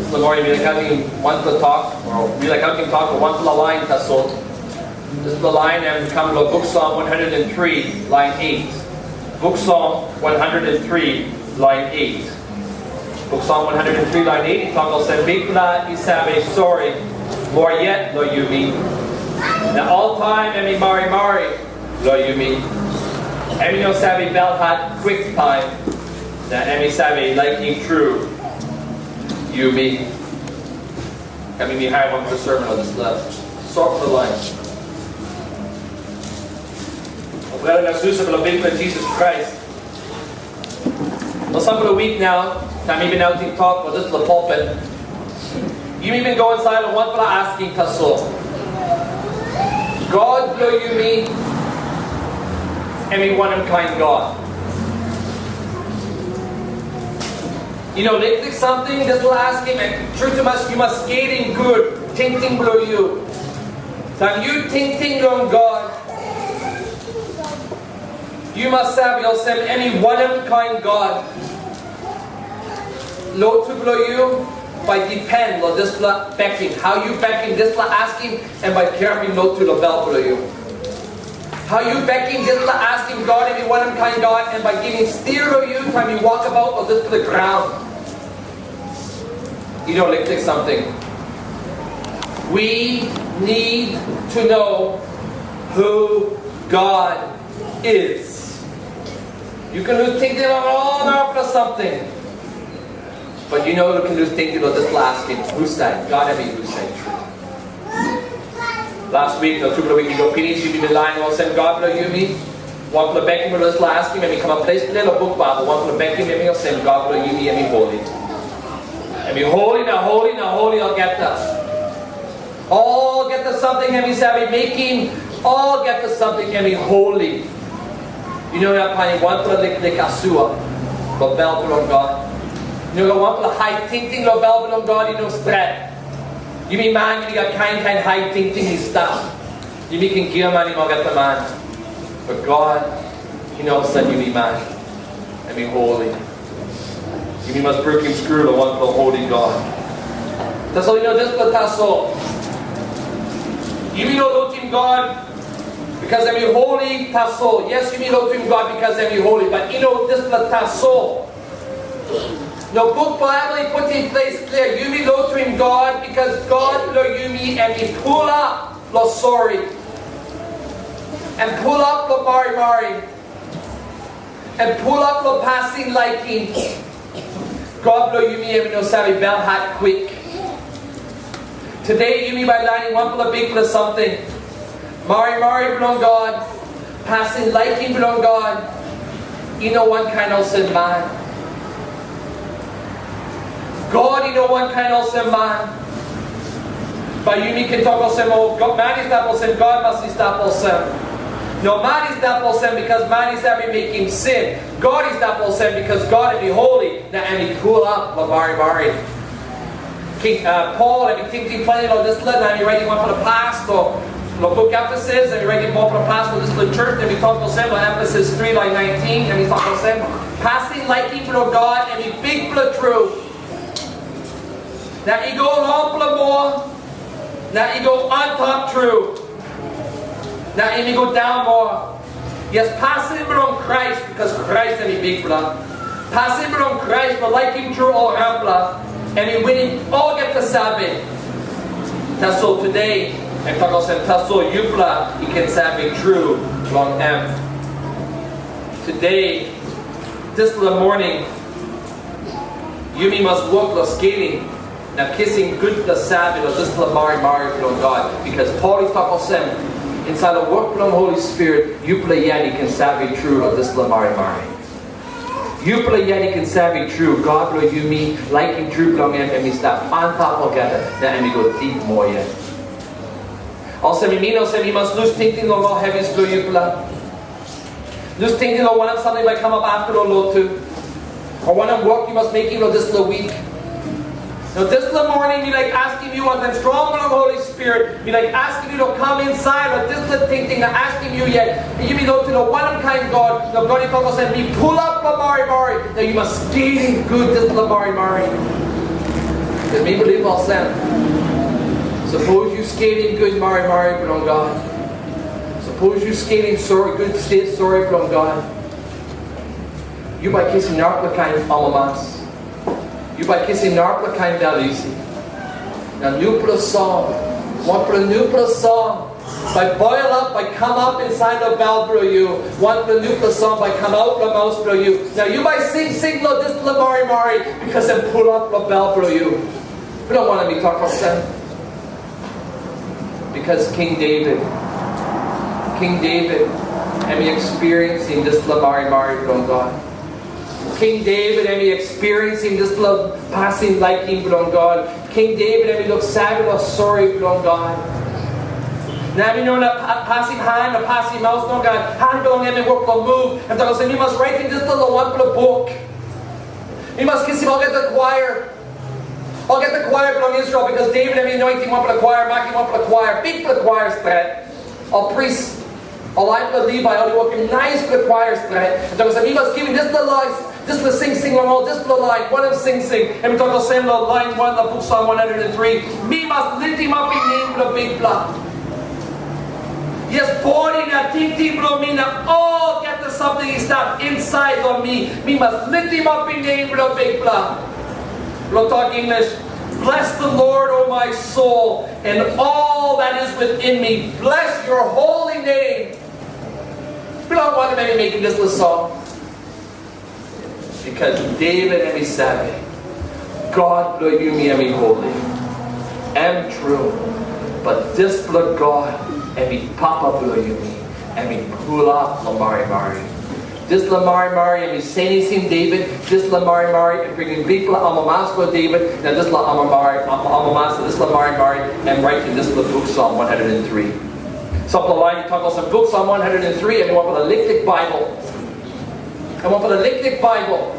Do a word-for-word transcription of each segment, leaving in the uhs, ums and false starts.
Dispela moning mi laik autim wanpela tok, o mi laik autim tok long wanpela lain tasol. Dispela lain em i kam long Buk Sam one hundred and three, lain eight. Buk Sam one hundred and three, lain eight. Buk Sam one hundred and three, lain eight, i tok olsem, Bikpela i save sori moa yet long yumi. Na oltaim em i marimari long yumi. Em i no save belhat kwiktaim, na em i save laikim tru yumi. Em i harim wanpela sermon long dispela sotpela lain. Ol brata na susa bilong Bikpela Jisas Krais, long sampela wik nau, taim mi bin autim tok long dispela pulpit, yumi bin go insait long wanpela askim tasol. God bilong yumi, em i wanem kain God? I no liklik samting dispela askim, em tru tumas yu mas skelim gut tingting bilong yu. Taim yu tingting long God, yu mas save olsem, em i wanem kain God. Lotu bilong yu bai dipen long dispela bekim. Hau yu bekim dispela askim, em bai kirapim lotu long bel bilong yu. Hau yu bekim dispela askim, God, em i wanem kain God, em bai givim stia long yu taim yu wokabaut long dispela graun. I no liklik samting. We need to know who God is. Yu ken lus tingting long ol narapela samting, but yu no ken lus tingting long dispela askim, husat God, em i husat tru? Las wik, na tupela wik i go pinis, yumi bin lain olsem, God bilong yumi, wanpela bekim bilong dispela askim, em i kamap ples klia long buk Baibel, wanpela bekim em i olsem, God bilong yumi, em i holi. Em i holi na holi na holi olgeta. Olgeta samting em i save mekim, olgeta samting em i holi. Yu no gat painim wanpela liklik asua long bel bilong God. Yu no gat wanpela hait tingting long bel bilong God i no stret. Yumi man, yumi gat kain kain hait tingting i stap. Yumi ken giamanim olgeta man. But God, i no olsem yumi man. Em i holi. Yumi mas brukim skru long wanpela holi God. Tasol i no dispela tasol. Yumi no lotuim God bikos em i holi tasol. Yes, yumi lotuim God bikos em i holi, but i no dispela tasol. No, buk Baibel i putim ples klia, yumi lotuim God bikos God bilong yumi em i pulap long sori, em pulap long marimari, em pulap long pasin laikim. God bilong yumi em i no save belhat kwik. Tude yumi bai lainim wanpela bikpela samting. Marimari bilong God, pasin laikim bilong God, i no wankain olsem man. God i no wankain olsem man. Bai yumi ken tok olsem, o, God, man i stap olsem, God mas i stap olsem. No, man i stap olsem bikos man i save mekim sin. God i stap olsem bikos God em i holi, na em i pulap long marimari. King, uh, Paul em i tingting planti long dispela, na em i raitim wanpela pas long, long buk Efesus, em i raitim wanpela pas long dispela church, na em i tok olsem, long Efesus three, lain nineteen, em i tok olsem, pasin laikim bilong God em i bikpela tru, na i go longpela moa, na i go antap tru, na em i go daun moa. Yes, pasin bilong Krais, bikos Krais em i Bikpela. Pasin bilong Krais long laikim tru ol arapela, em i winim olgeta save. Tasol tude, em tok olsem, tasol yupela i ken save tru long em. Tude, dispela moning, yumi mas wok long skelim na kisim gutpela save long dispela marimari bilong God, bikos Pol i tok olsem, insait long wok bilong Holi Spirit, yupela yet i ken save tru long dispela marimari. Yupela yet i ken save tru, God bilong yumi, laikim tru bilong em, em i stap antap olgeta, na em i go dip moa yet. Olsem i min olsem, i mas lus tingting long ol hevis bilong yupela. Lus tingting long wanem samting bai kamap afta long lotu, o wanem wok yu mas mekim long dispela wik. Na dispela moning, mi laik askim yu wantaim strong bilong Holi Spirit, mi laik askim yu long kam insait long dispela tingting na askim yu yet, yumi lotu long wanem kain God, na God i tok olsem, mi pulap long marimari, na yu mas skelim gut dispela marimari. Taim mi bilip olsem, sapos yu skelim gut marimari bilong God, sapos yu skelim sori, gut stet sori bilong God, yu bai kisim narapela kain amamas. Yu bai kisim narapela kain bel isi. Na nupela song, wanpela nupela song bai boil up, bai kamap insait long bel bilong yu. Wanpela nupela song bai kam aut long maus bilong yu. Na yu bai sing sing long dispela marimari, bikos em pulap long bel bilong yu. Yu no wantem mi tok olsem? Bikos King David, King David, em i experiencing dispela marimari bilong God. King David, em i experiencing dispela pasin laikim bilong God. King David, em i luksave long sori bilong God. Na em i no na pa- pasim han na pasim maus, nogat. Han bilong em i wok long move. Em tok olsem, mi mas raitim dispela long wanpela buk. Mi mas kisim olgeta kwaia. Olgeta kwaia bilong Israel, bikos David em i anointim wanpela kwaia, makim wanpela kwaia, bikpela kwaia stret. Ol pris, ol lain bilong Livai, ol i wokim naispela kwaia stret. Em tok olsem, mi mas givim dispela lain, dispela singsing long ol, dispela lain, wanem singsing? Em i tok olsem long lain wan long buk Sam one hundred and three, mi mas litimapim nem bilong Bikpela. Yes, bodi na tingting bilong mi na olgeta samting i stap insait long mi, mi mas litimapim nem bilong Bikpela. Long tok English, bless the Lord, O my soul, and all that is within me, bless your holy name. Bilong wanem em i mekim dispela song? Bikos Devit em i save, God bilong yumi em i holi. Em tru, bat dispela God em i Papa bilong yumi, em i pulap long marimari. Dispela marimari em i senisim Devit, dispela marimari em bringim bikpela amamas long Devit, na dispela amamas, amamas, dispela marimari em raitim dispela buk Sam one hundred and three. Sampela lain i tok olsem, buk Sam one hundred and three em i wanpela liklik Baibel. Em wanpela liklik Baibel.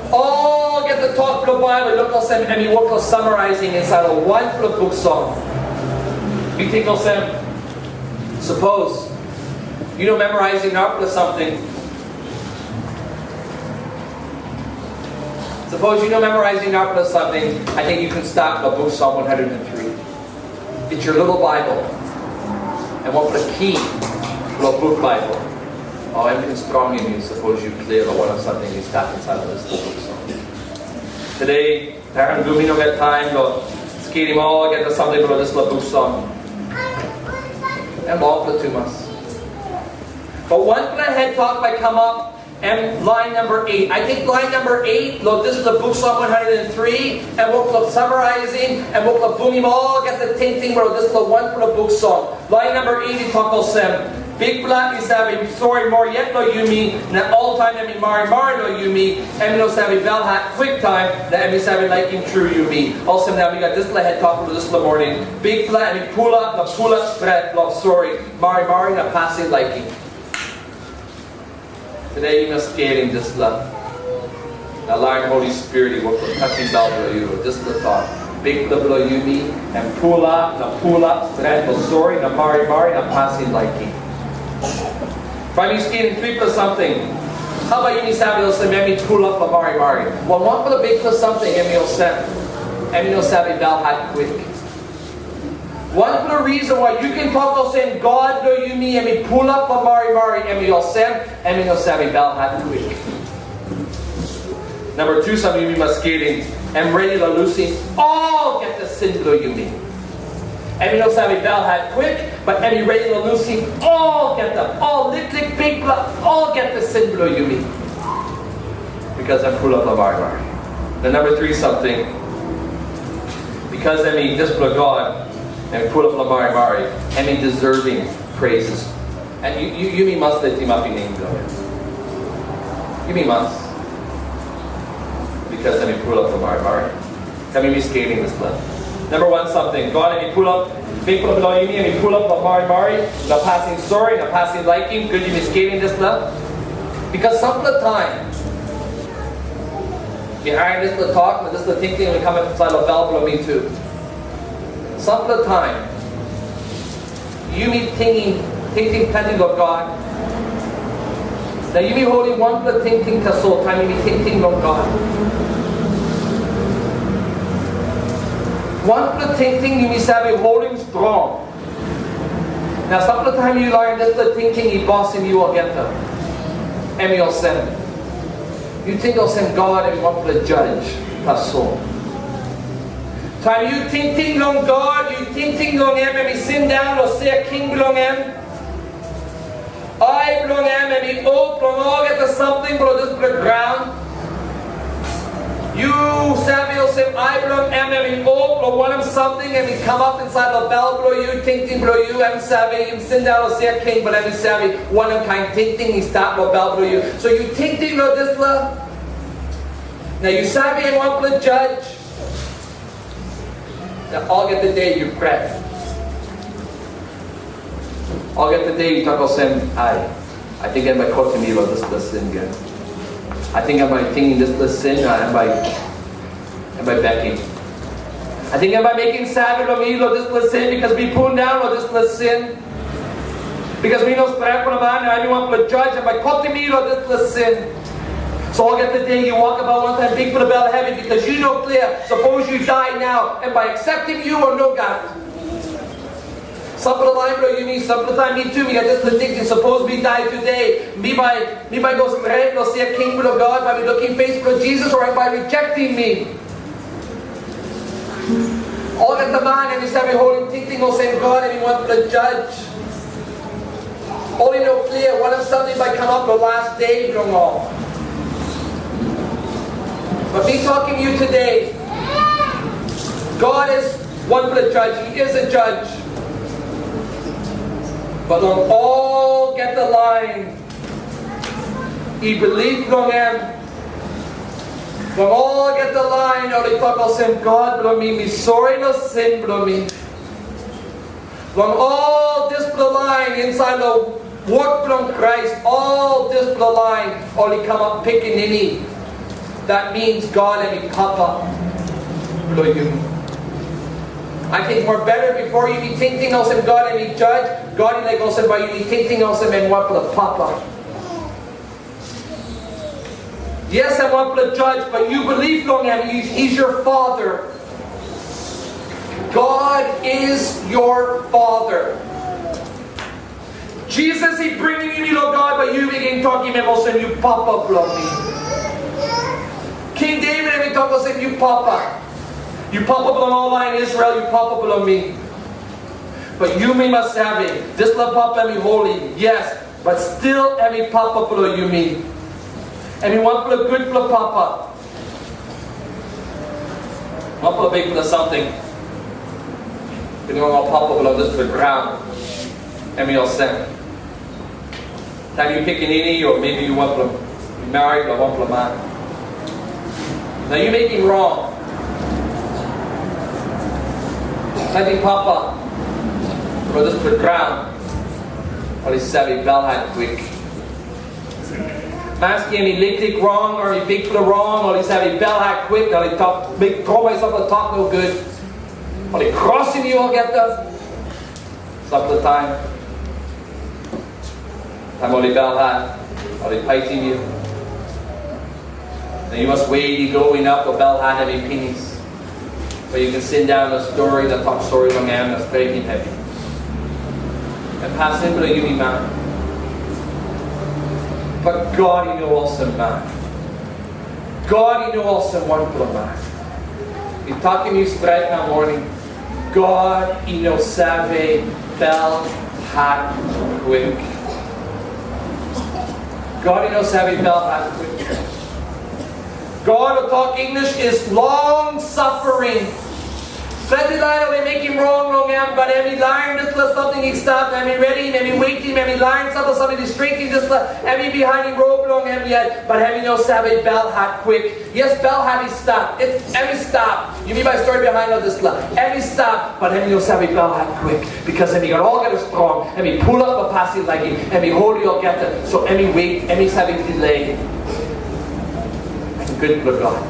Olgeta tok bilong Baibel i luk olsem em i wok long summarizing insait long wanpela buk Sam. Mi ting olsem, sapos yu no memorizing narapela samting, sapos yu no memorizing narapela samting, I think you can start long buk Sam one hundred and three. It's your little Bible. Em wanpela ki long buk Baibel. O em ken strongim yu sapos yu klia long wanem samting i stap insait long dispela buk Sam. Today, parent, yumi no gat taim long skelim olgeta samting bilong dispela buk Sam. Em longpela tumas. Bat wanpela het tok bai kamap, em lain namba eight. I think lain namba eight, long dispela buk Sam one hundred and three, em wok long summarizing, em wok long bungim olgeta tingting bilong dispela wanpela buk Sam. Lain namba eight i tok olsem, Bikpela i save sori moa yet long yumi, na oltaim em i marimari long yumi, em i no save belhat kwiktaim, na em i save laikim tru yumi. Olsem na mi gat dispela het tok long dispela moning, Bikpela em i pulap na pulap stret long sori, marimari na pasin laikim. Today yu mas skelim dispela. Na larim Holi Spirit i wok long tasim bel bilong yu. Dispela tok, Bikpela bilong yumi, em pulap na pulap stret long sori na marimari na pasin laikim. Bai mi skelim tripela samting. Hau bai yumi save olsem em i pulap long marimari? Wel, wanpela bikpela samting em i olsem, em i no save belhat kwik. Wanpela reason why yu ken tok olsem God bilong yumi em i pulap long marimari, em i olsem, em i no save belhat kwik. Namba tu, samting yumi mas skelim, em redi long lusim olgeta sin bilong yumi. Em i no save belhat kwik, bat em i redi long lusim olgeta, ol liklik bikpela, olgeta sin bilong yumi. Bikos em pulap long marimari. Na namba tri samting, bikos em i dispela God, em pulap long marimari, em i deserving praises. Na yu, yu, yumi mas litimapim nem bilong em. Yumi mas. Bikos em i pulap long marimari. Taim yumi skelim dispela. Namba wan samting, God em i pulap, Bikpela bilong yumi em i pulap long marimari, na pasin sori, na pasin laikim, gut yumi skelim dispela. Bikos sampela taim, bihain dispela tok, na dispela tingting em i kam insait long bel bilong mi tu. Sampela taim, yumi tingting, tingting planti long God. Na yumi holim wanpela tingting tasol taim yumi tingting long God. Wanpela tingting yumi save holim strong. Na sampela taim yu larim dispela tingting i bosim yu olgeta. Em i olsem, yu ting olsem God em wanpela judge tasol. Taim yu tingting long God, yu tingting long em, em i sindaun long sia king bilong em. Ai bilong em em i op long olgeta samting bilong dispela graun. Yu save olsem, ai bilong em em i op long wanem samting em i kamap insait long bel bilong yu, tingting bilong yu, em save, yu sindaun long sia king, but em i save wanem kain tingting i stap long bel bilong yu. So yu tingting long dispela, na yu save em wanpela judge, na olgeta de yu pret. Olgeta de yu tok olsem, ai, ating em bai kotim mi long dispela sin gen. Ating em bai tingim dispela sin, na em bai, em bai bekim. Ating em bai mekim save long mi long dispela sin, bikos mi pundaun long dispela sin. Bikos mi no stretpela man, na em i wanpela judge, em bai kotim mi long dispela sin. So olgeta de yu wokabaut wantaim bikpela bel hevi, bikos yu no klia, sapos yu dai nau, em bai akseptim yu o nogat. Sampela lain bilong yumi, sampela taim mi tu, mi gat dispela tingting, sapos mi dai tude, mi bai, mi bai go stret long sia king bilong God, bai mi lukim pes bilong Jisas, o em bai rejektim mi. Olgeta man em i save holim tingting olsem God em i wanpela judge. Ol i no klia wanem samting bai kamap long las de bilong ol. But mi tokim yu tude, God is wanpela judge, he is a judge. But long olgeta lain i bilip long em, long olgeta lain ol i tok olsem, God bilong mi, mi sori long sin bilong mi. Long ol dispela lain insait long wok bilong Krais, ol dispela lain ol i kamap pikinini. That means God em i papa bilong yumi. I think more better before yumi tingting olsem God em i judge, God i laik olsem bai yumi tingting olsem em wanpela papa. Yes, em wanpela judge, but yu bilip long em, he's, he's your father. God is your father. Jisas i bringim yumi long God, but yu bikhet tokim em olsem, yu papa bilong mi. King David em i tok olsem, yu papa. Yu papa bilong ol lain Israel, yu papa bilong mi. But yumi mas save, dispela papa em i holi, yes, but still em i papa bilong yumi. Em i wanpela gutpela papa. Wanpela bikpela samting bilong ol papa bilong dispela graun, em i olsem. Taim yu pikinini, o maybe yu wanpela, yu marit long wanpela man. Na yu mekim rong. Taim yu papa bilong dispela graun, ol i save belhat kwik. Maski em i liklik rong, o i bikpela rong, ol i save belhat kwik, ol i tok, bik, tromoi sampela tok nogut. Ol i krosim yu olgeta. Sampela taim, taim ol i belhat, ol i paitim yu. Na yu mas wet i go inap long belhat em i pinis. But yu ken sindaun na stori na tok sori long em na stretim hevi. Em pasin bilong yumi man. But God i no olsem man. God i no olsem wanpela man. Mi tokim yu stret nau moning, God i no save belhat kwik. God i no save belhat kwik. God, ol tok English, is long suffering. Planti lain ol i mekim rong long em, but em i larim dispela samting i stap, em i redim, em i wetim, em i larim sampela samting i stretim dispela, em i bihainim rot bilong em yet, but em i no save belhat kwik. Yes, belhat i stap. Em i stap. Yumi bai stori bihain long dispela. Em i stap, but em i no save belhat kwik. Bikos em i gat olgeta strong, em i pulap long pasin laikim, em i holi olgeta. So em i wet, em i save delay. Em gutpela God.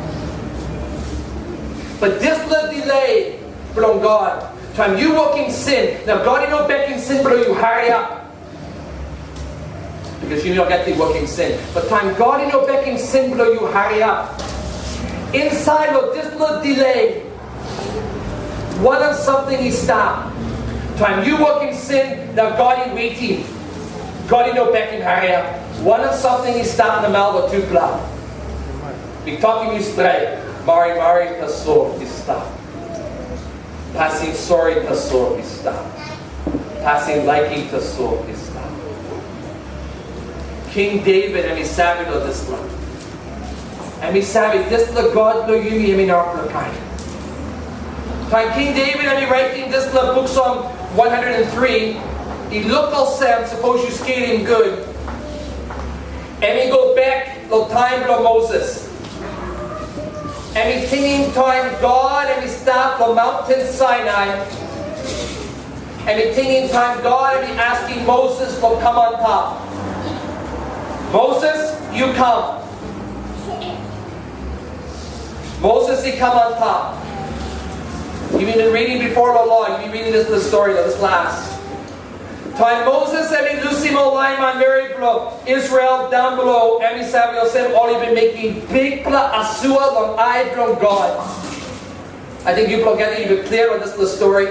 But dispela delay bilong God, taim yu wokim sin, na God i no bekim sin bilong yu hariap. Bikos yu no gat i wokim sin. But taim God i no bekim sin bilong yu hariap, insait long dispela delay, Wanem samting i stap? Taim yu wokim sin, na God i wetim. God i no bekim hariap. Wanem samting i stap namel long tupela? Mi tokim yu stret, marimari tasol i stap. Pasin sori tasol i stap. Pasin laikim tasol i stap. King David em i save long dispela. Em i save, dispela God bilong yumi em i narapela kain. Taim King David em i raitim dispela buk Psalm one hundred and three, i luk olsem, sapos yu skelim gut, em i go bek long taim bilong Moses. Em i tingim taim God em i stap long maunten Sinai. Em i tingim taim God em i askim Moses long kam antap. Moses, yu kam. Moses i kam antap. Yu bin reading before lo lo, yu bin reading this, this story, this last. Taim Moses em i lusim ol lain manmeri bilong Israel daun blo, em i save olsem ol i bin mekim bikpela asua long ai bilong God. I think yupela get it, yu bin klia long dispela story.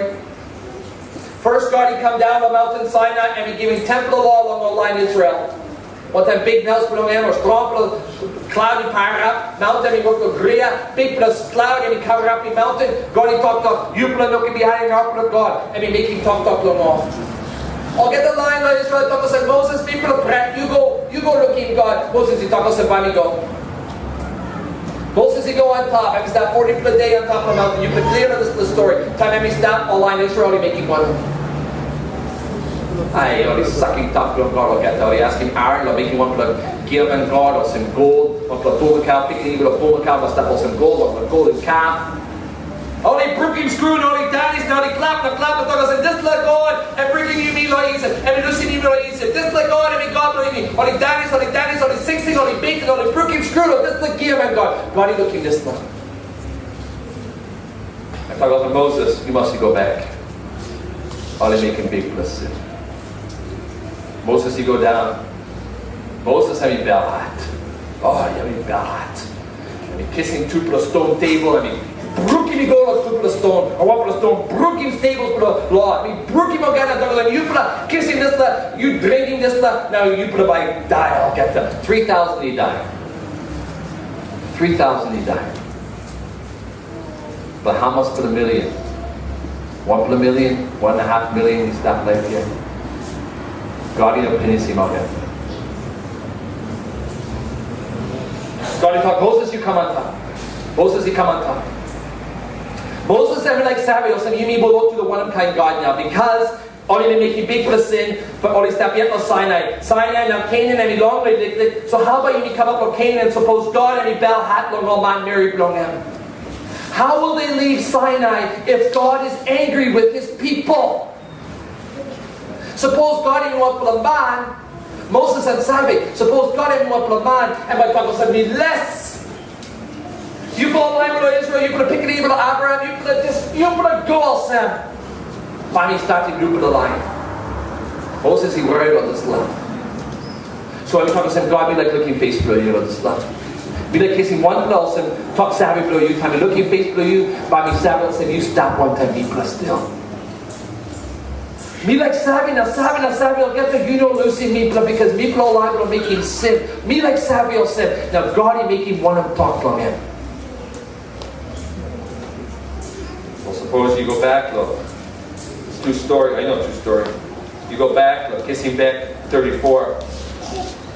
First, God i kam daun long maunten Sinai, em i givim tenpela lo long ol lain Israel. Wantaim bikmaus bilong em, ol strongpela klaut i pairap, maunten i wok long gria, bikpela klaut em i karamapim maunten, God i toktok, "Yupela no ken bihainim narapela god," em i mekim toktok long ol. Olgeta lain long Israel i tok olsem, "Moses, mipela pret, yu go, yu go lukim God." Moses i tok olsem, "Bai mi go." Moses i go antap, em i stap fotipela de antap long maunten. Yupela klia long dispela stori. Taim em i stap, ol lain Israel i mekim wanem? Ai, ol i sakim tok bilong God olgeta. Ol i askim Aaron long mekim wanpela giaman god olsem gol, wanpela bulmakau, pikinini bilong bulmakau bai stap olsem gol, wanpela golden kap. Ol i brukim skru na ol i danis na ol i klap na klap na tok olsem, "Dispela God em bringim yumi long Isip, em i lusim yumi long Isip. Dispela God em i God bilong yumi." Ol i danis, ol i danis, ol i singsing, ol i beten, ol i brukim skru long dispela giaman god. God i lukim dispela. Em tok olsem, "Moses, yu mas i go bek. Ol i mekim bikpela sin." Moses i go daun. Moses em i belhat. O, em i belhat. Em i kisim tupela ston tebol, em i brukim i go long tupela ston, o wanpela ston, brukim tebol bilong lo, em i brukim olgeta, tok olsem, "Yupela kisim dispela, yu drinkim dispela, na yupela bai dai olgeta." Three thousand i dai. Three thousand i dai. But hamas pela million? Wanpela million, one and a half million i stap laip yet. God i no pinisim olgeta. God i tok, "Moses, yu kam antap." Moses i kam antap. Moses em i laik save olsem, yumi bilong to the wanem kain God nau, because ol i bin mekim bikpela sin, but ol i stap yet long Sinai. Sinai na Kenan em i longwe liklik, so hau bai yumi kamap long Kenan, sapos God em i belhat long ol manmeri bilong em? How will they leave Sinai if God is angry with his people? Sapos God em i wanpela man, Moses em save, sapos God em i wanpela man, em bai tok olsem, "Mi les. Yupela lain bilong Israel, yupela pikinini bilong Abraham, yupela dis, yupela go olsem. Bai mi statim yupela lain." Moses i wari long dispela. So em i tok olsem, "God, mi laik lukim pes bilong yu long dispela. Mi laik kisim wanpela olsem tok save bilong yu, taim mi lukim pes bilong yu, bai mi save olsem yu stap wantaim mipela stil. Mi laik save na save na save olgeta yu no lusim mipela, bikos mipela ol lain bilong mekim sin. Mi laik save olsem, na God i mekim wanem tok long em?" Well, suppose you go back, look. It's two story, I know two story. You go back, look, kisim bek thirty-four.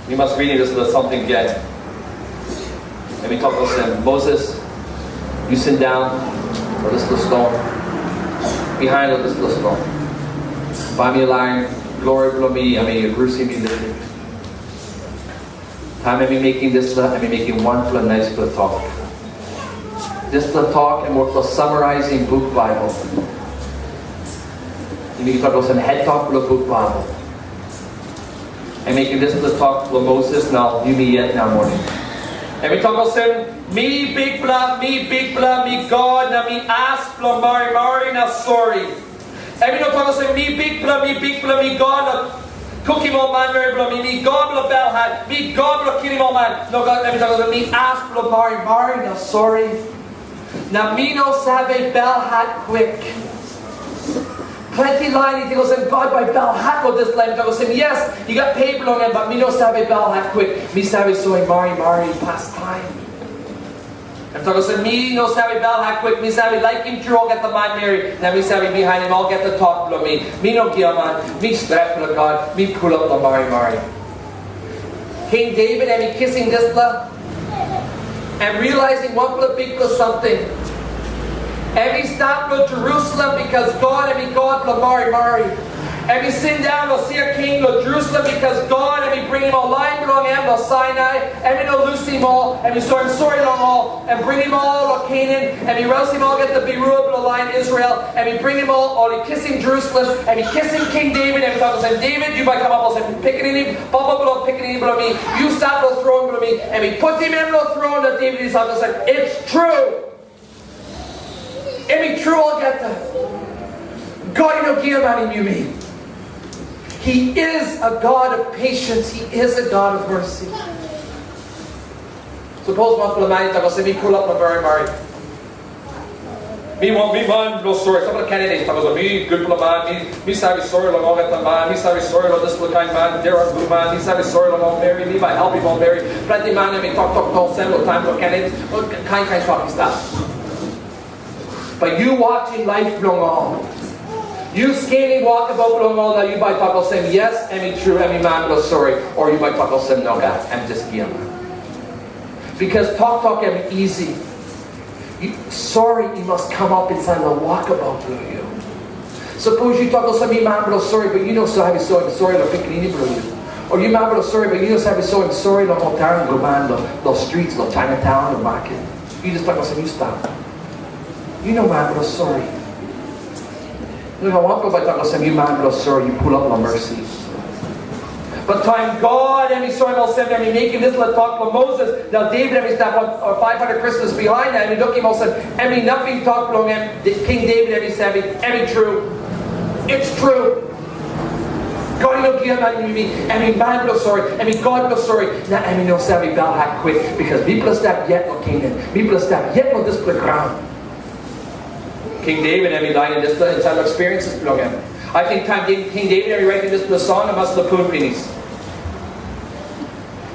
Mi mas reading dispela samting gen. Em i tok olsem, "Moses, yu sindaun long dispela ston, bihain long dispela ston. Bai mi larim glori bilong mi, em i lusim mi liklik." Taim em i mekim dispela, em i mekim wanpela naispela tok. Dispela tok em wok long summarizing buk Baibel. Yumi tok olsem het tok bilong buk Baibel. Em mekim dispela tok long Moses na yumi yet nau moning. Em i tok olsem, "Mi Bikpela, mi Bikpela, mi God, na mi as bilong marimari na sori." Em i no tok olsem, "Mi Bikpela, mi Bikpela, mi God, na kukim ol manmeri bilong mi, mi God bilong belhat, mi God bilong kilim ol man." Nogat, em i tok olsem, "Mi as bilong marimari na sori, na mi no save belhat kwik." Planti lain i ting olsem, "God bai belhat long dispela." Em tok olsem, "Yes, i gat pe bilong en, bat mi no save belhat kwik. Mi save sori marimari pastaim." Em tok olsem, "Mi no save belhat kwik. Mi save laikim tru olgeta manmeri, na mi save bihainim olgeta tok bilong mi. Mi no giaman, mi stretpela God, mi pulap long marimari." King David em i kisim dispela, em realizing wanpela bikpela samting. Em i stap long Jerusalem, bikos God em i God bilong marimari. Em i sindaun long sia king long Jerusalem, bikos God em i bringim ol lain bilong em long Sainai. Em i no lusim ol, em i soim sori long ol, em bringim ol long Kenan, em i rausim olgeta birua bilong lain Israel, em i bringim ol, ol i kisim Jerusalem, em i kisim King David, em i tok olsem, "David, yu bai kamap olsem pikinini, papa bilong pikinini bilong mi, yu stap long tron bilong mi." Em i putim em long tron, na David i tok olsem, "It's true." Em i tru olgeta. God i no giamanim yumi. He is a God of patience. He is a God of mercy. Sapos wanpela man i tok olsem, "Mi pulap long marimari. Mi wan, mi man bilong sori." Sampela candidates tok olsem, "Mi gutpela man, mi, mi save sori long olgeta man, mi save sori long dispela kain man, Derek Blue man, mi save sori long ol meri, mi bai helpim ol meri." Planti man em i toktok olsem long taim long candidates, ol kain kain tok i stap. Bat yu watching laip bilong ol. Yu skelim wokabaut bilong ol, na yu bai tok olsem, "Yes, em i tru, em i man bilong sori," o yu bai tok olsem, "Nogat, em just giaman." Bikos toktok em isi. Yu, sori i mas kamap insait long wokabaut bilong yu. Sapos yu tok olsem, "Mi man bilong sori," bat yu no save soim sori long pikinini bilong yu. O yu man bilong sori, bat yu no save soim sori long ol taun go man long, long streets, long Chinatown, long maket. Yu just tok olsem, "Yu stap." Yu no man bilong sori. Nogat, wanpela bai tok olsem, "Yu man bilong sori, yu pulap long mercy." Bat taim God em i soim olsem, em i mekim dispela tok long Moses, na David em i stap on, on five hundred Krismas bihain, na em i lukim olsem, em i nating tok bilong em, King David em i save, em i tru. It's true. God i no giamanim mi, em i man bilong sori, em i God bilong sori, na em i no save belhat kwik, bikos mipela stap yet long Kenan, mipela stap yet long dispela graun. King David em i lainim dispela insait long experiences bilong em. I think taim King David em i raitim dispela song, em mas lapun pinis.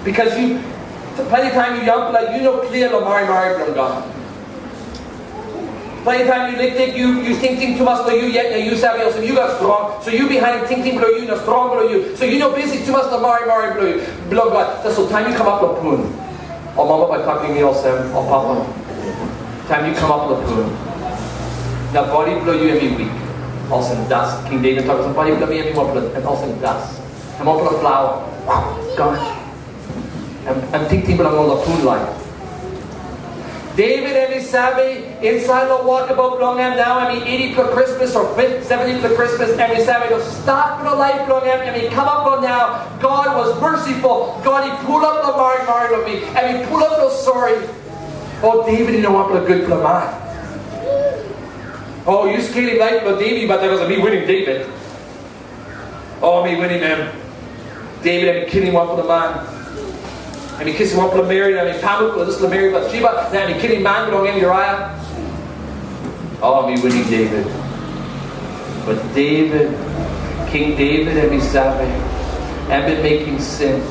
Bikos yu, planti taim yu yangpela, yu no klia long marimari bilong God. Planti taim yu liklik, yu, yu tingting tumas long yu yet, na yu save olsem, yu gat strong, so yu bihainim tingting bilong yu, na strong bilong yu. So yu no bisi tumas long marimari bilong yu, bilong God. Tasol taim yu kamap lapun, ol mama bai tokim mi olsem, ol papa, taim yu kamap lapun, na bodi bilong yu em i wik, olsem das. King David tok olsem, "Bodi bilong mi em i wanpela, em olsem das, em wanpela plaua." God. Em, em tingting bilong ol lapun lain. David em i save, insait long wokabaut bilong em nau, em i eighty-pela Krismas o fifty, seventy-pela Krismas, em i save long stat bilong laip bilong em, em i kamap long nau. God was merciful. God i pulap long marimari long mi. Em i pulap long sori. O David i no wanpela gutpela man. O yu skelim laip bilong David, bat em olsem, "Mi winim David." O mi winim em. David em i kilim wanpela man. Em i kisim wanpela meri, na em i pamuk long dispela meri Bathsheba, na em i kilim man bilong en Uriah. O mi winim David. Bat David, King David em i save, em bin mekim sin.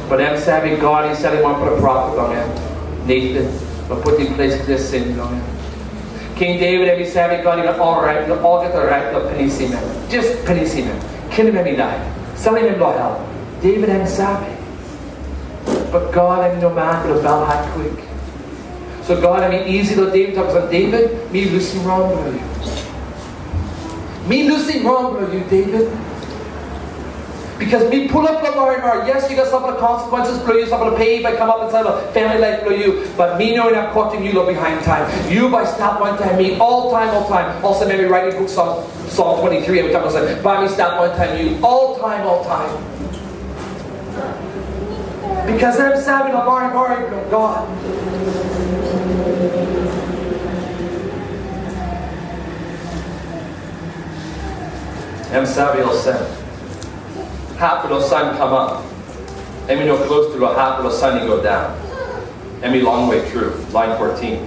Bat em save God i salim wanpela profet long em, Nathan, long putim ples klia sin bilong em. King David em i save God i gat ol rait, i gat olgeta rait long pinisim em. Just pinisim em. Kilim em i dai. Salim em long hel. David em i save. Bat God em i no man bilong belhat kwik. So God em i isi long David, tok olsem, "David, mi lusim rong bilong yu. Mi lusim rong bilong yu, David." Bikos mi pulap long marimari. Yes, yu gat sampela consequences bilong yu, sampela pe bai kamap insait long family life bilong yu, bat mi no inap kotim yu long bihain taim. Yu bai stap wantaim mi oltaim, oltaim. Olsem em i raitim buk Psalm, Psalm twenty-three, em i tok olsem, "Bai mi stap wantaim yu oltaim, oltaim." Bikos em save long marimari bilong God. Em save olsem, hap bilong san kamap, em i no klostu long hap bilong san i go daun. Em i longwe tru, lain fourteen.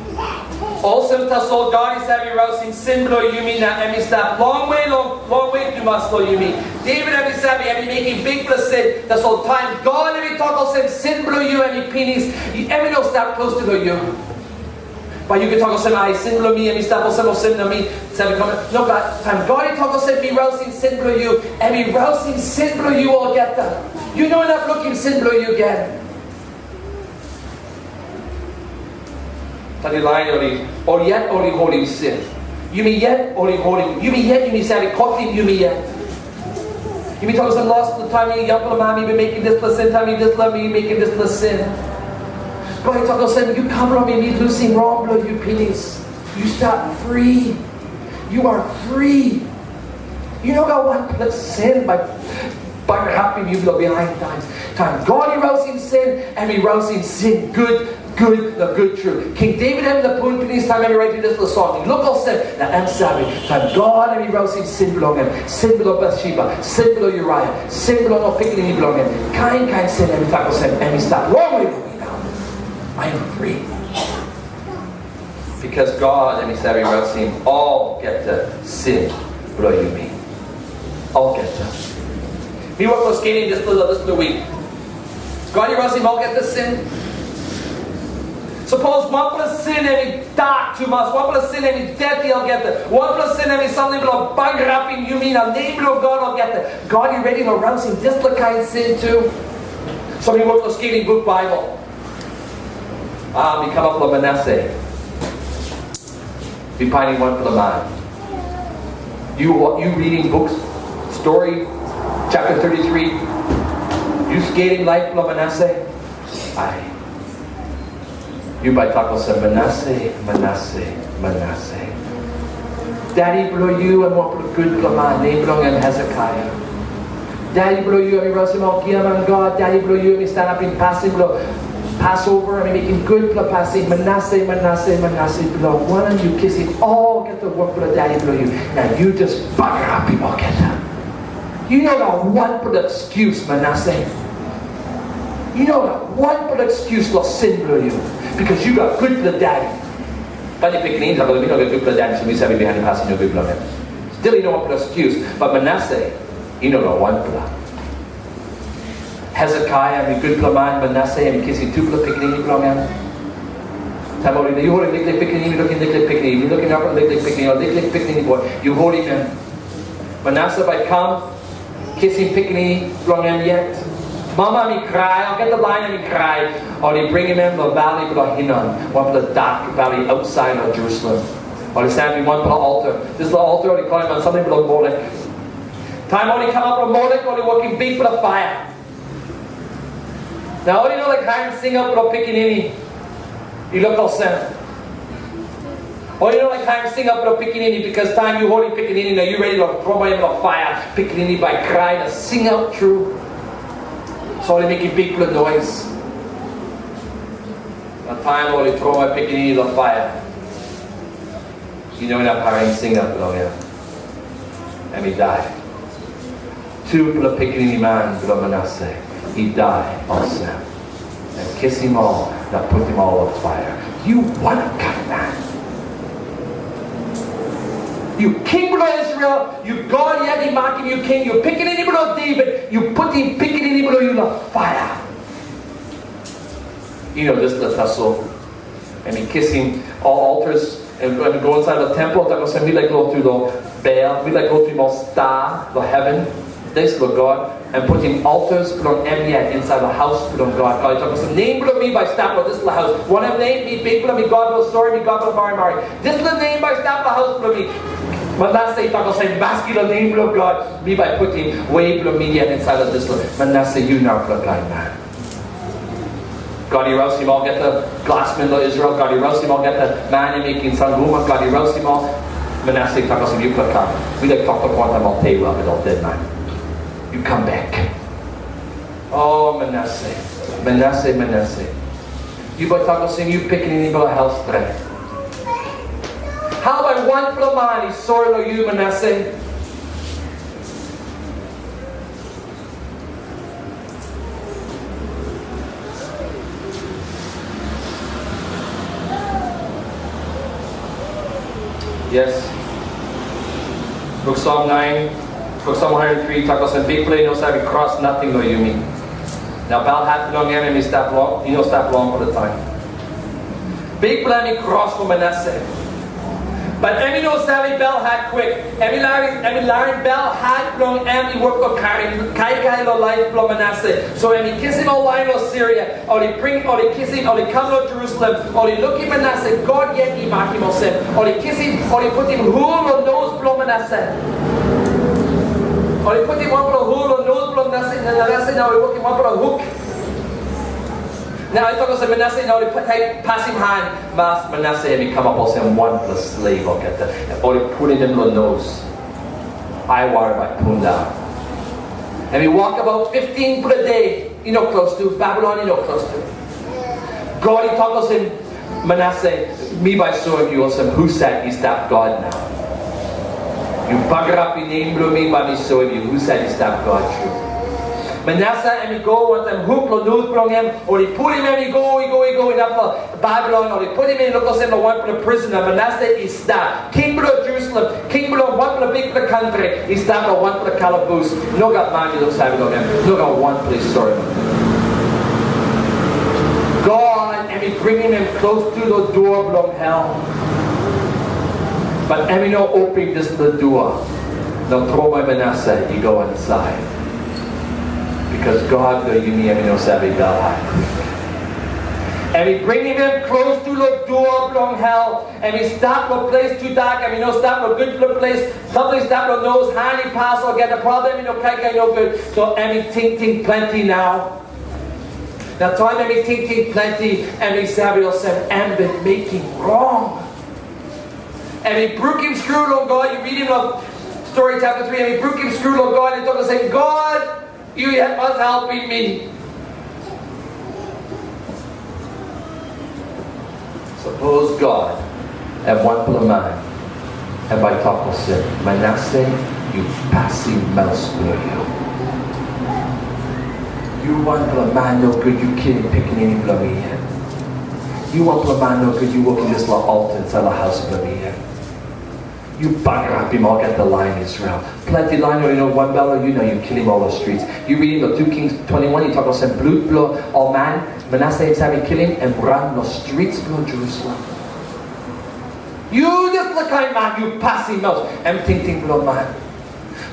Olsem tasol God i save rausim sin bilong yumi, na em i stap longwe, long, longwe tumas long yumi. Devit em i save, em i mekim bikpela sin. Tasol taim God em i tok olsem, "Sin bilong yu em i pinis," em i no stap klostu long yu. Bai yu ken tok olsem, "Ai, sin bilong mi em i stap olsem, olsem na mi save kam." Nogat. Taim God i tok olsem, "Mi rausim sin bilong yu," em i rausim sin bilong yu olgeta. Yu no inap lukim sin bilong yu gen. Tanim lain, ol i, ol yet ol i holim sin. Yumi yet ol i holim. Yumi yet yumi save kotim yumi yet. Yumi tok olsem, "Los, taim mi yangpela, mi bin mekim dispela sin, taim mi dispela, mi mekim dispela sin." Bai tok olsem, "Yu kam long mi, mi lusim rong bilong yu pinis. Yu stap fri. You are free." Yu no gat wanpela sin bai, bai hapim yu long bihain taim. Taim God i rausim sin, em i rausim sin gut, gut na gut tru. King Devit em i lapun pinis taim em i raitim dispela song. I luk olsem, na em save, taim God em i rausim sin bilong em, sin bilong Bathsheba, sin bilong Uriah, sin bilong ol pikinini bilong em, kain kain sin, em i tok olsem, em i stap longwe long mi nau. I am free. Because God em i save rausim olgeta sin bilong yumi. Olgeta. Mi wok long skelim dispela, dispela wik. God i rausim olgeta sin. Sapos wanpela sin em i dak tumas, wanpela sin em i deti olgeta, wanpela sin em i samting bilong bagarapim yumi na nem bilong God olgeta, God i redi long rausim dispela kain sin tu. So mi wok long skelim gut Baibel. Ah, mi kamap long Manase. Mi painim wanpela man. Yu, yu reading books, story, chapter thirty-three. Yu skelim laip bilong Manase? Ai. Yu bai tok olsem, "Manase, Manase, Manase. Daddy bilong yu em wanpela gutpela man, nem bilong en Hezekiah. Daddy bilong yu em i rausim ol giaman god, daddy bilong yu em i stanapim pasin bilong Passover, em i mekim gutpela pasin. Manase, Manase, Manase, bilong wanem yu kisim olgeta wok bilong daddy bilong yu, na yu jas bagarapim olgeta? Yu no gat wanpela excuse, Manase. Yu no gat wanpela excuse long sin bilong yu, because yu gat gutpela daddy." Bai pikinini, tok, "Mi no gat gutpela daddy, so mi save bihainim pasin nogut bilong em." Stil, yu no wanpela excuse, but Manase, yu no gat wanpela. Hezekiah em i gutpela man, Manase em i kisim tupela pikinini bilong em. Taim ol i, yu holim liklik pikinini, mi lukim liklik pikinini, mi lukim ap liklik pikinini, ol liklik pikinini, boy, yu holim em. Manase bai kam, kisim pikinini bilong em yet. Mama em i krai, olgeta lain em i krai, ol i bringim em long valley bilong Hinnom, wanpela dak valley ausait long Jerusalem. Ol i sanapim wanpela alta. Dispela alta ol i kolim em samting bilong Molek. Taim ol i kamap long Molek, ol i wokim bikpela paia. Na ol i no laik harim singaut bilong pikinini i luk olsem. Ol i no laik harim singaut bilong pikinini, bikos taim yu holim pikinini na yu redi long tromoi em long paia, pikinini bai krai na singaut tru. So ol i mekim bikpela nois. Na taim ol i tromoi pikinini long paia, yu no inap harim singaut bilong em. Em i dai. Tupela pikinini man bilong Manase i dai olsem. Em kisim ol na putim ol long paia. Yu wanem kain man? Yu king bilong Israel, yu God yet i makim yu king, yu pikinini bilong Devit, yu putim pikinini bilong yu long paia. Yu no dispela tasol. Em i kisim ol altars, em, em i go insait long tempel, tok olsem, "Mi laik lotu long Baal, mi laik lotu long sta long heven, dispela god, em putim altars bilong em yet insait long haus bilong God." God i tok olsem, "Nem bilong mi bai stap long dispela haus." Wanem nem? "Mi Bikpela, mi God bilong sori, mi God bilong marimari. Dispela nem bai stap long haus bilong mi." Manase i tok olsem, "Maski long nem bilong God, mi bai putim we bilong mi yet insait long dispela." Manase, yu narapela kain man. God i rausim olgeta glasman long Israel, God i rausim olgeta man i mekim sanguma, God i rausim ol. Manase i tok olsem, "Yupela kam. Mi laik toktok wantaim ol Tewa na ol deman. Yu kam bek." O Manase, Manase, Manase. Yu bai tok olsem, yu pikinini bilong hel stret. Hau bai wanpela man i sori long yu, Manase? Yes. Buk Psalm nine, Buk Psalm one hundred three, tok olsem, Bikpela i no save kros nating long yumi. Na belhat bilong em, em i stap long, i no stap long olgeta taim. Bikpela em i kros long Manase. But em i no save belhat kwik. Em i larim, em i larim belhat bilong em i wok long karim kaikai long laip bilong Manase. So em i kisim ol lain long Siria. Ol i bring, ol i kisim, ol i kam long Jerusalem, ol i lukim Manase, God yet i makim olsem. Ol i kisim, ol i putim hul long nos bilong Manase. Ol i putim wanpela hul long nos bilong Manase, na Manase na ol i wokim wanpela huk. Na i tok olsem, Manase na ol i pa-, pasim han, mas Manase em i kamap olsem wanpela slave olgeta. Ol i pulim em long nos. Aiwara bai pundaun. Em i wokabaut fifteen pela de. I no klostu, Babilon i no klostu. God i tok olsem, Manase, mi bai soim yu olsem husat i stap God nau. Yu bagarapim nem bilong mi, bai mi soim yu husat i stap God tru. Manase em i go wantaim huk long nos bilong em, ol i pulim em i go, i go, i go, inap long Babilon, ol i putim em i lukim olsem long wanpela prisona, Manase i stap. King bilong Jerusalem, king bilong wanpela bikpela kantri, i stap long wanpela kalabus. Nogat man i luksave long em, nogat wanpela i sori long em. God em i bringim em klostu long dua bilong hel. But em i no opim dispela dua, na tromoi Manase i go insait. Bikos God bilong yumi em i no save belhat. Em i bringim em klostu long dua bilong hel. Em i stap long ples tudak, em i no stap long gutpela ples. Samting i stap long nos, han i pas olgeta, problem i no kaikai nogut. So em i tingting planti nau. Na taim em i tingting planti, em i save olsem em bin mekim rong. Em i brukim skru long God, yu ritim long Stori chapter three, em i brukim skru long God, em i tok olsem, God, yu yet mas helpim mi. Sapos God em wanpela man, em bai tok olsem, Manase, yu pasim maus bilong yu. Yu wanpela man nogut, yu kilim pikinini bilong mi yet. Yu wanpela man nogut, yu wokim dispela alta insait long haus bilong mi yet. Yu bagarapim olgeta lain Israel. Planti lain ol i no wanbel long yu, na yu kilim ol long strit. Yu ritim long two Kings twenty-one, i tok olsem, blut bilong ol man Manase i save kilim, em ran long strit bilong Jerusalem. Yu dispela kain man, yu pasim maus, em tingting bilong man.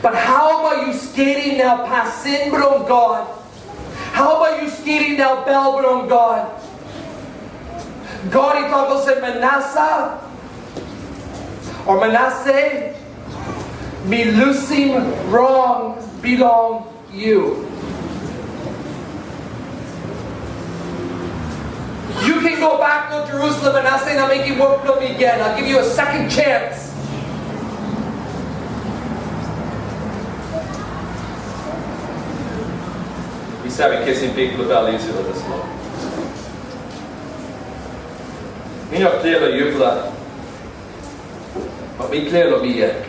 But hau bai yu skelim nau pasin bilong God? Hau bai yu skelim nau bel bilong God? God i tok olsem, Manasa, o Manase, mi lusim rong bilong yu. Yu ken go bek long Jerusalem, Manase, na mekim wok bilong mi gen. I'll give you a second chance. Mi save kisim bikpela bel isi long dispela. Mi no klia long yupela, but mi klia long mi yet.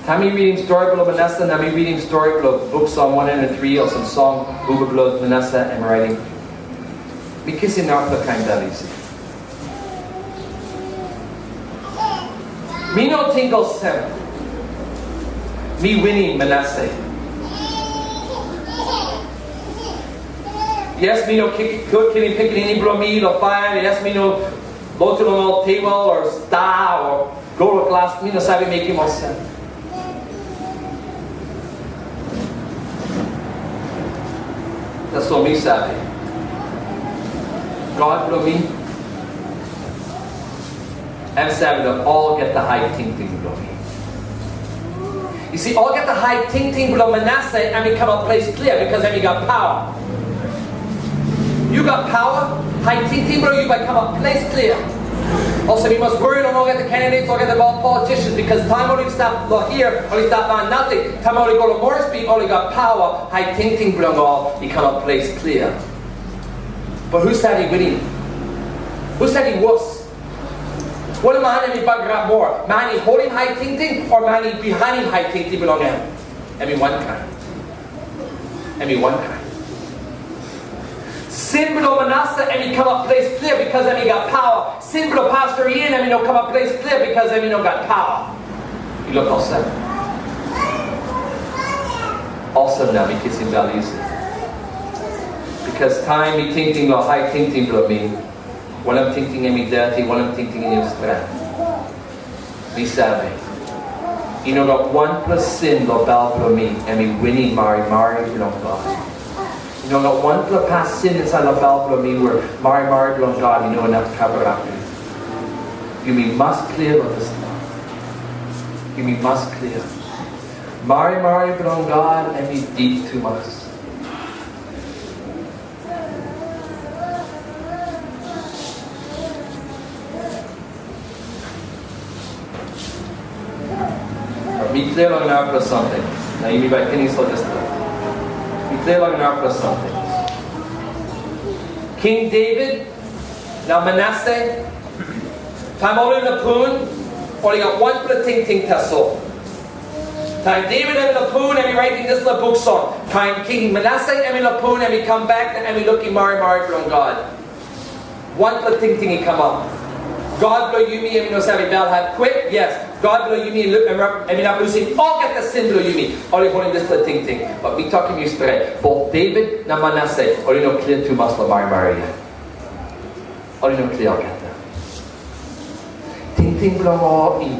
Taim mi ritim stori bilong Manase, na mi ritim stori bilong buk Psalm one hundred three, olsem song hubia bilong Manase em raitim, mi kisim narapela kain bel isi. Mi no ting olsem mi winim Manase. Yes, mi no kik-, kilim pikinini bilong mi long paia. Yes, mi no lotu long ol tebol o sta o gol o glas. Mi no save mekim olsem. Tasol mi save, God bilong mi, em save long olgeta hait tingting bilong mi. Yu si, olgeta hait tingting bilong Manase, em i kamap ples klia, bikos em i gat pawa. Yu gat pawa, hait tingting bilong yu bai kamap ples klia. Olsem, yu mas wori long olgeta candidates, olgeta politicians, bikos taim ol i stap long hia, ol i stap long nating. Taim ol i go long Moresby, ol i gat pawa, hait tingting bilong ol i kamap ples klia. But husat i winim? Husat i wos? Wanem man em i bagarap moa? Man i holim hait tingting, o man i bihainim hait tingting bilong em? Em i wankain. Em i wankain. Sin bilong Manasa em i kamap ples klia, bikos em i gat pawa. Sin bilong Pastor Ian em i no kamap ples klia, bikos em i no gat pawa. I luk olsem. Olsem na mi kisim bel isi. Bikos taim mi tingting long hait tingting bilong mi, wanem tingting em i deti, wanem tingting em i stret. Mi save, i no gat wanpela sin long bel bilong mi em i winim marimari bilong God. I no gat wanpela pasin insait long bel bilong mi we marimari bilong God i no inap kavarapim. Yumi mas klia long dispela. Yumi mas klia. Marimari bilong God em i dip tumas. Mi klia long narapela samting. Na yumi bai pinis long dispela. Mi klia long narapela samting. King David na Manase, taim ol i lapun, ol i gat wanpela tingting tasol. Taim David em i lapun, em i raitim dispela buk song. Taim King Manase em i lapun, em i kam bek, na em i lukim marimari bilong God. Wanpela tingting i kamap. God bilong yumi em i no save belhat kwik, yes. God bilong yumi em, em inap lusim olgeta sin bilong yumi. Ol i holim dispela tingting. Bat mi tokim yu stret, both David na Manase, ol i no klia tumas long marimari yet. Ol i no klia olgeta. Tingting bilong ol i,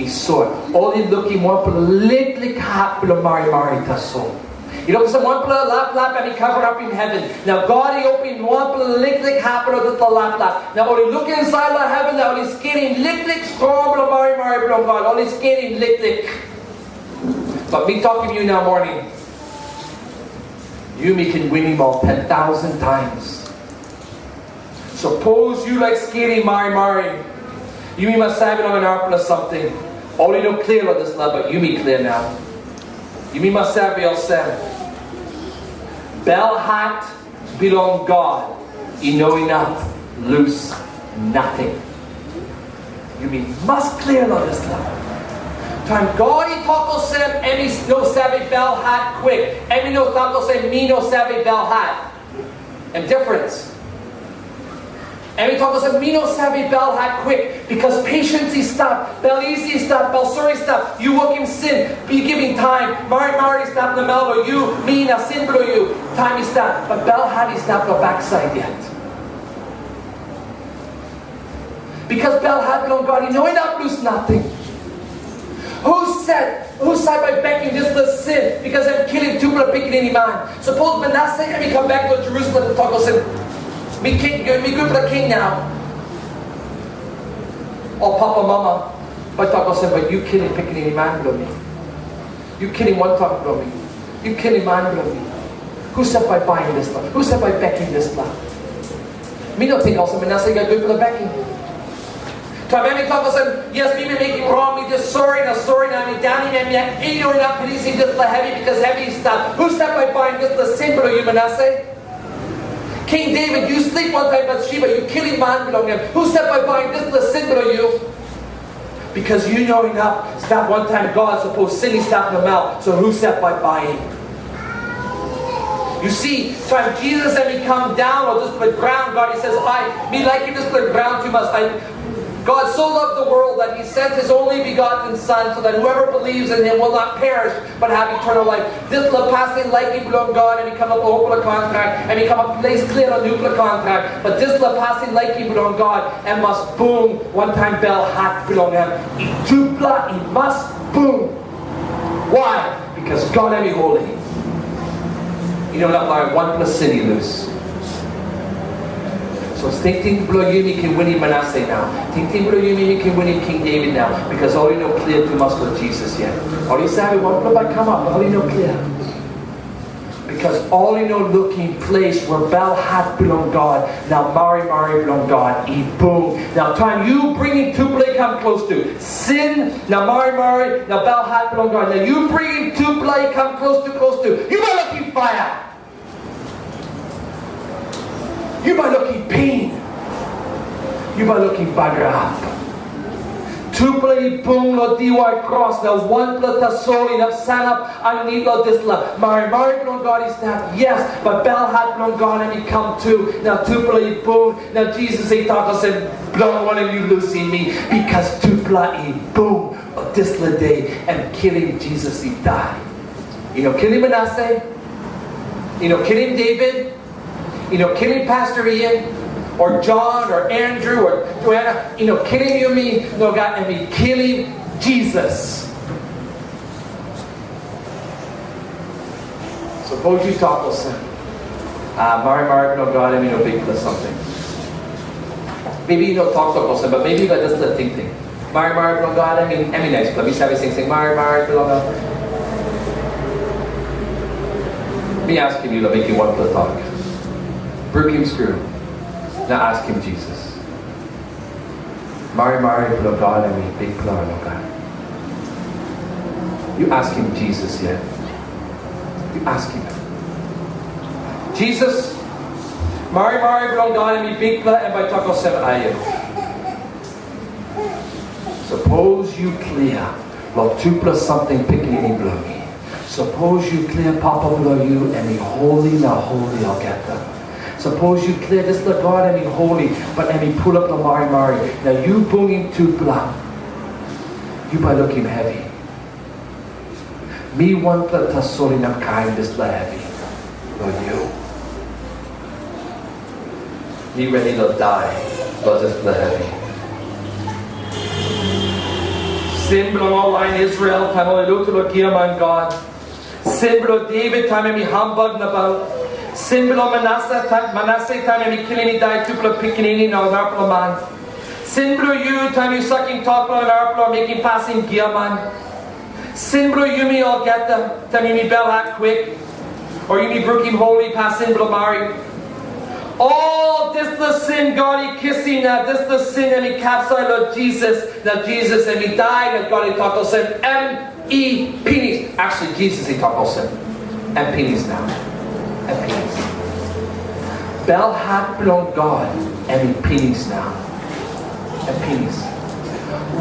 i sot. Ol i lukim wanpela liklik hap bilong marimari tasol. I no olsem wanpela laplap em i kavarapim heven. Na God i opim wanpela liklik hap bilong dispela laplap. Na ol i lukim insait long heven, na ol i skelim liklik strong bilong marimari bilong God. Ol i skelim liklik. Bat mi tokim yu nau moning, yumi ken winim ol ten thousand times. Sapos yu laik skelim marimari, yumi mas save long narapela samting. Ol i no klia long dispela, bat yumi klia nau. Yumi mas save olsem, belhat bilong God i no inap lus nating. Yumi mas klia long dispela. Taim God i tok olsem, em i no save belhat kwik. Em i no tok olsem, mi no save belhat. Em difference. Em i tok olsem, mi no save belhat kwik, bikos patience i stap, bel isi i stap, bel sori i stap. Yu wokim sin, yu givim taim, marimari i stap namel long yu, mi na sin bilong yu. Taim i stap, bat belhat i stap long baksait yet. Bikos belhat bilong God i no inap lus nating. Husat, husat bai bekim dispela sin, bikos em kilim tupela pikinini man? Sapos Manase em i kam bek long Jerusalem na tok olsem, mi king, mi gutpela king nau. O papa mama bai tok olsem, bat yu kilim pikinini man bilong mi. Yu kilim wantok bilong mi. Yu kilim man bilong mi. Husat bai baim dispela? Husat bai bekim dispela? Mi no ting olsem, Manase i gat gutpela bekim. Taim em i tok olsem, yes, mi bin mekim rong, mi just sori na sori na mi daunim em yet, i no inap pinisim dispela hevi, bikos hevi i stap. Husat bai baim dispela sin bilong yu, Manase? King David, yu slip wantaim Bathsheba, yu kilim man bilong em. Husat bai baim dispela sin bilong yu? Bikos yu no inap stap wantaim God, sapos sin i stap namel, so husat bai baim? Yu si, taim Jisas em i kam daun long dispela graun, God i says, ai, mi laikim dispela graun tumas. Ai, God so loved the world that he sent his only begotten Son, so that whoever believes in him will not perish, but have eternal life. Dispela pasin laikim bilong God em i kamap long olpela kontrak, em i kamap ples klia long nupela kontrak. Bat dispela pasin laikim bilong God em mas bung wantaim belhat bilong em. I tupela i mas bung. Why? Bikos God em i holi. I no inap bai wanpela sin i lus. So tingting bilong yumi ken winim Manase nau. Tingting bilong yumi ken winim King David nau, bikos ol i no klia tumas long Jisas yet. Ol i save wanpela bai kamap, ol i no klia. Bikos ol i no lukim ples we belhat bilong God na marimari bilong God i bung. Na taim yu bringim tupela i kam klostu, sin na marimari na belhat bilong God, na yu bringim tupela i kam klostu klostu, yu bai lukim paia. Yu bai lukim pen. Yu bai lukim bagarap. Tu Tupela i bung long diwai kros, na wanpela tasol inap sanap aninit long dispela. Marimari bilong God i stap, yes, but belhat bilong God em i kam tu. Na tupela i bung, na Jisas i tok olsem, "Bilong wanem yu lusim mi?" Bikos tupela i bung long dispela de, em kilim Jisas i dai. I no kilim Manase, i no kilim David, i no kilim Pastor Ian, o John, o Andrew, o Joanna, i no kilim yumi, nogat, em i kilim Jisas. Sapos yu tok olsem, "Ah, marimari bilong God em i no bikpela samting." Maybe yu no toktok olsem, but maybe yu gat dispela tingting. Marimari bilong God em i, em i naispela. Mi save singsing, "Marimari bilong God." Mi askim yu long mekim wanpela tok. Brukim skru. Na askim Jisas. Marimari bilong God em i bikpela o nogat? Yu askim Jisas yet. Yu askim em. "Jisas, marimari bilong God em i bikpela, em bai tok olsem, ayo." Sapos yu klia long tupela samting pikinini bilong mi, sapos yu klia Papa bilong yu em i holi na holi olgeta, sapos yu klia dispela God em i holi, but em i pulap long marimari, na yu bungim tupela, yu bai lukim hevi. Mi wanpela tasol inap karim dispela hevi long yu. Mi redi long dai long dispela hevi. Sin bilong ol lain Israel, taim ol i lutu long giaman God. Sin bilong David, taim em i hambak nabaut. Sin bilong Manase, taim, Manase, taim em i kilim i dai tupela pikinini na ol arapela man. Sin bilong yu, taim yu sakim tok long ol arapela, mekim pasin giaman. Sin bilong yumi olgeta, taim yumi belhat kwik, o yumi brukim holi pasin bilong marit. Ol dispela sin God i kisim, na dispela sin em i kapsait long Jisas, na Jisas em i dai, na God i tok olsem, em i pinis. Actually, Jisas i tok olsem, em pinis nau. Em pinis. Belhat bilong God, em i pinis nau. Em pinis.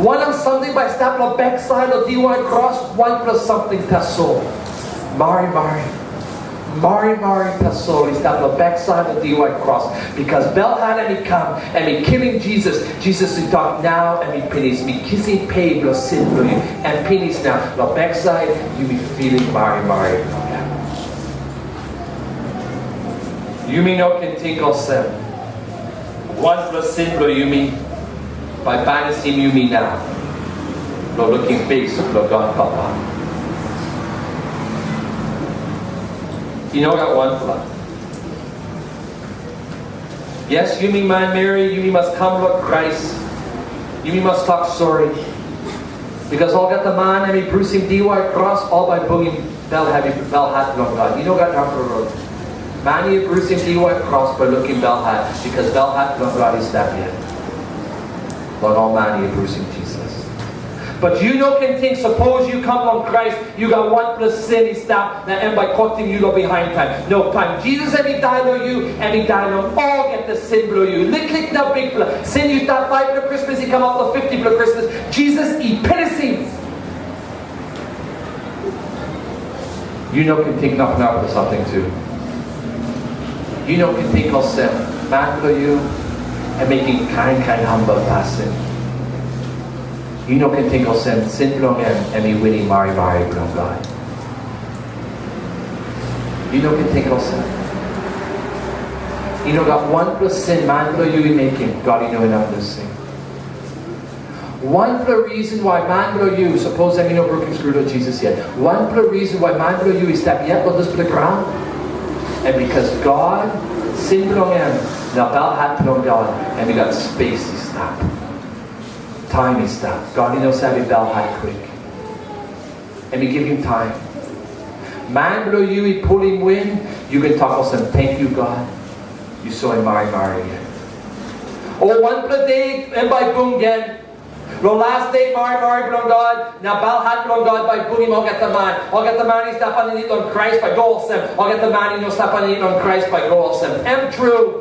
Wanem samting bai stap long baksait long diwai kros? Wanpela samting tasol. Marimari. Marimari tasol i stap long baksait long diwai kros. Bikos belhat em i kam, em i kilim Jisas. Jisas i tok, "Nau em i pinis. Mi kisim pe bilong sin bilong yu. Em pinis nau." Long baksait, yumi filim marimari bilong em. Yumi no ken ting olsem, wanpela sin bilong yumi bai banisim yumi nau long lukim pes bilong God Papa. I no gat wanpela. Yes, yumi manmeri, yumi mas kam long Krais. Yumi mas tok sori. Bikos olgeta man em i brusim diwai kros, ol bai bungim bel hevi, belhat bilong God. I no gat narapela rot. Man i brusim diwai kros bai lukim belhat, bikos belhat bilong God i stap yet long ol man i brusim Jisas. But yu no ken ting, sapos yu kam long Krais, yu gat wanpela sin i stap, na em bai kotim yu long bihain taim. No, taim Jisas em i dai long yu, em i dai long olgeta sin bilong yu. Liklik na bikpela. Sin yu stap faipela Krismas, i kamap long fiftipela Krismas. Jisas i pinisim. Yu no ken ting napunapun samting tu. Yu no ken ting olsem, man bilong yu, em mekim kain kain hambak pasin. Yu no ken ting olsem, sin bilong em, em i winim marimari bilong God. Yu no ken ting olsem. I no gat wanpela sin man bilong yu i mekim, God i no inap lusim. Wanpela reason why man bilong yu, sapos em i no brukim skru long Jisas yet, wanpela reason why man bilong yu i stap yet long dispela graun, em bikos God, sin bilong em, na belhat bilong God, em i gat spes i stap. Taim i stap. God i no save belhat kwik. Em i givim taim. Man bilong yu i pulim win, yu ken tok olsem, "Thank you, God. Yu soim marimari yet." O wanpela de em bai bung gen. Long las de marimari bilong God, na belhat bilong God bai bungim olgeta man. Olgeta man i stap aninit long Krais bai go olsem. Olgeta man i no stap aninit long Krais bai go olsem. Em tru.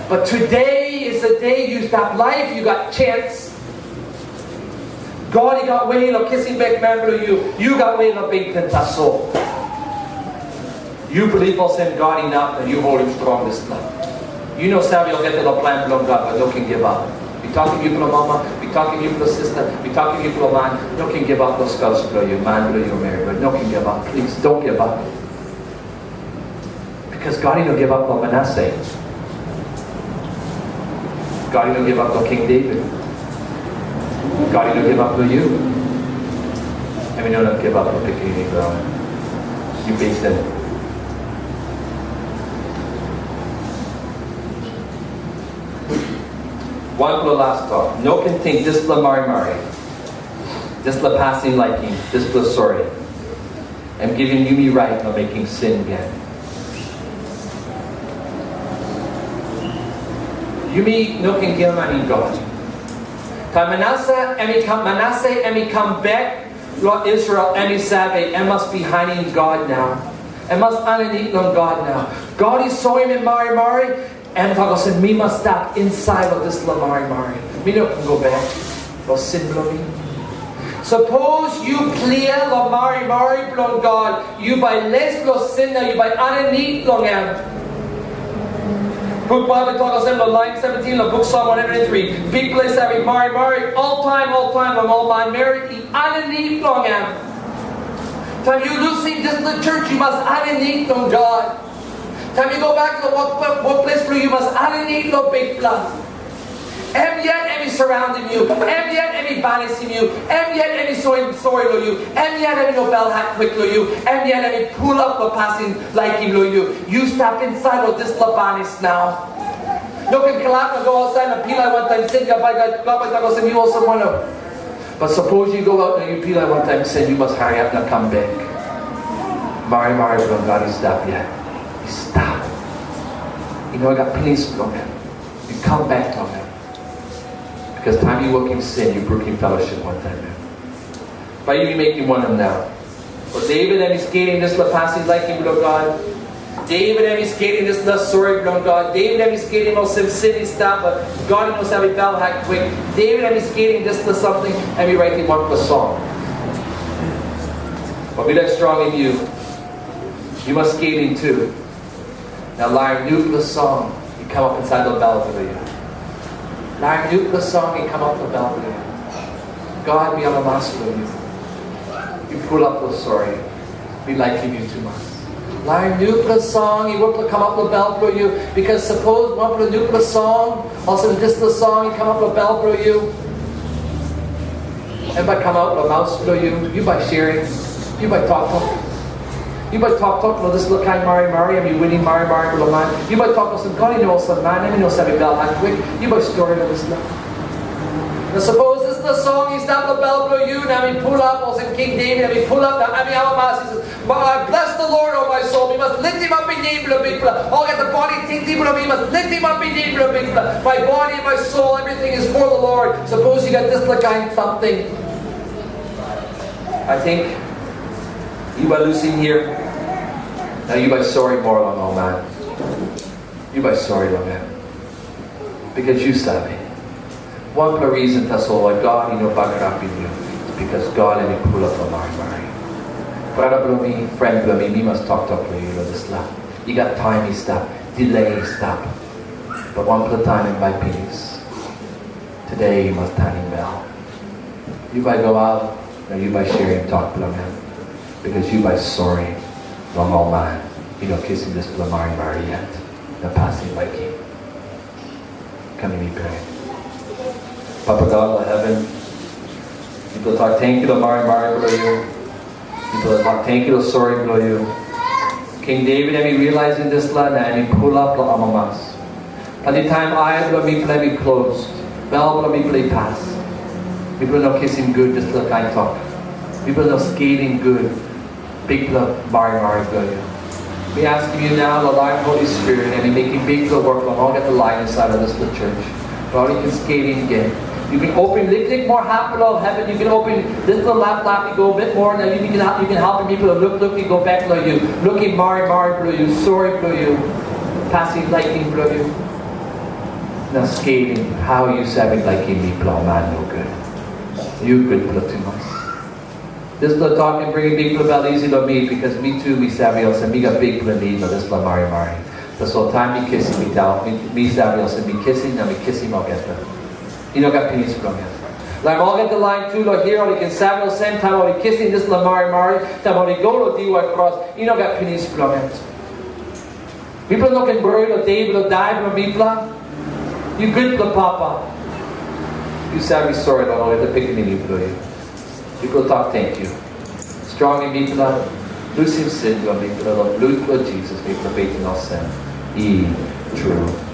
But today is the day yu stap laip, yu gat chance. God i gat we long kisim bek man bilong yu. Yu gat we long beten tasol. Yu bilip olsem God inap na yu holim strong dispela. Yu no save olgeta long plan bilong God, but no ken givap. Mi tokim yupela mama, mi tokim yupela sista, mi tokim yupela man, no ken givap long spouse bilong yu, man bilong yu, meri bilong yu, no ken givap. Plis, don't give up. Because God i no givap long Manasseh. God i no givap long King David. God i no givap long yu. Em i no givap long pikinini bilong yu. Yu beten. Wanpela las tok. No ken ting dispela marimari, dispela pasin laikim, dispela sori, em givim yumi rait long mekim sin gen. Yumi no ken giamanim God. Taim Manasseh em i kam, Manasseh em i kam bek long Israel, em i save, em mas bihainim God nau. Em mas aninit long God nau. God i soim em marimari, em tok olsem, mi mas stap insait long dispela marimari. Mi no ken go bek long sin bilong mi. Sapos yu klia long marimari bilong God, yu bai les long sin na yu bai aninit long em. Buk Baibel tok olsem long lain seventeen long buk Psalm one hundred three, Bikpela i save marimari oltaim, oltaim long ol manmeri i aninit long em. Taim yu lusim dispela church, yu mas aninit long God. Taim yu go bek long wok, wokples bilong yu, yu mas aninit long Bikpela. Em yet em i surroundim yu, em yet em i banisim yu, em yet em i soim sori long yu, em yet em i no belhat kwik long yu, em yet em i pulap long pasin laikim long yu. Yu stap insait long dispela banis nau. No ken kalap na go ausait na pilai wantaim sin, God bai, God bai tok olsem, yu olsem wanem? But sapos yu go aut na yu pilai wantaim sin, yu mas hariap na kam bek. Marimari bilong God i stap yet. I stap. I no gat pinis bilong em. Yu kam bek long em. Because taim yu wokim sin, yu brukim fellowship wantaim em. Bai yu mekim wanem nau? Ol David em i skelim dispela pasin laikim bilong God. David em i skelim dispela sori bilong God. David em i skelim olsem sin i stap, but God i no save belhat kwik. David em i skelim dispela samting, em i raitim wanpela song. But mi laik strongim yu. Yu mas skelim tu. Na larim nupela song i kamap insait long bel bilong yu. Larim nupela song i kamap long bel bilong yu. God, mi amamas long yu. Yu pulap long sori. Mi laikim yu tumas. Larim nupela song i wok long kamap long bel bilong yu. Because sapos wanpela nupela song, olsem dispela song i kamap long bel bilong yu, em bai kamap long maus bilong yu. Yu bai sharing. Yu bai toktok. Yu bai toktok long dispela kain marimari, em yu winim marimari bilong man. Yu bai tok olsem, God i no olsem man, em i no save belhat kwik. Yu bai stori long dispela. Na sapos dispela song i stap long bel bilong yu, na em i pulap olsem King David, em i pulap, na em i amamas, i But I bless the Lord, oh my soul. Mi mas litimapim nem bilong Bikpela. Olgeta bodi tingting bilong mi mas litimapim nem bilong Bikpela. My body and my soul, everything is for the Lord. Sapos yu gat dispela kain samting, I think yu bai lusim hia. Na yu bai sori moa long ol man. Yu bai sori long em. Because yu save. Wanpela reason tasol why God i no bagarapim yu, because God em i pulap long marimari. Brata bilong mi, friend bilong mi, mi mas toktok long yu long dispela. I gat taim i stap, delay i stap. But wanpela taim em bai pinis. Today yu mas tanim bel. Yu bai go aut, na yu bai sharim tok bilong em. Because yu bai sori long ol man i no kisim dispela marimari yet, na pasin laikim. Kam yumi pray. Papa God long heaven, mipela tok tenkyu long marimari bilong yu. Mipela tok tenkyu long sori bilong yu. King David em i realizim dispela na em i pulap long amamas. Planti taim ai bilong mipela em i klos, bel bilong mipela i pas. Mipela no kisim gut dispela kain tok. Mipela no skelim gut bikpela marimari bilong yu. Mi askim yu nau long larim Holi Spirit em i mekim bikpela wok long olgeta lain insait long dispela church. Bai ol i ken skelim gen. Yu ken opim liklik moa hap bilong heven, yu ken opim dispela laplap i go bikpela moa, na yu ken, yu ken helpim mipela lukluk i go bek long yu. Lukim marimari bilong yu, sori bilong yu, pasin laikim bilong yu. Na skelim hau yu save laikim mipela ol man nogut. Yu gutpela tumas. Dispela tok em bringim bikpela bel isi long mi, bikos mi tu mi save olsem mi gat bikpela nid long dispela marimari. Tasol taim mi kisim mi daun, mi, mi save olsem mi kisim na mi kisim olgeta. I no gat pinis bilong en. Larim olgeta lain tu long hia, ol i ken save olsem, taim ol i kisim dispela marimari, taim ol i go long diwai kros, i no gat pinis bilong en. Mipela no ken wari long de bilong dai bilong mipela. Yu gutpela papa. Yu save sori long olgeta pikinini bilong yu. Mipela tok tenkyu. Strongim mipela, lusim sin bilong mipela long blut bilong Jisas, mipela beten olsem. I tru.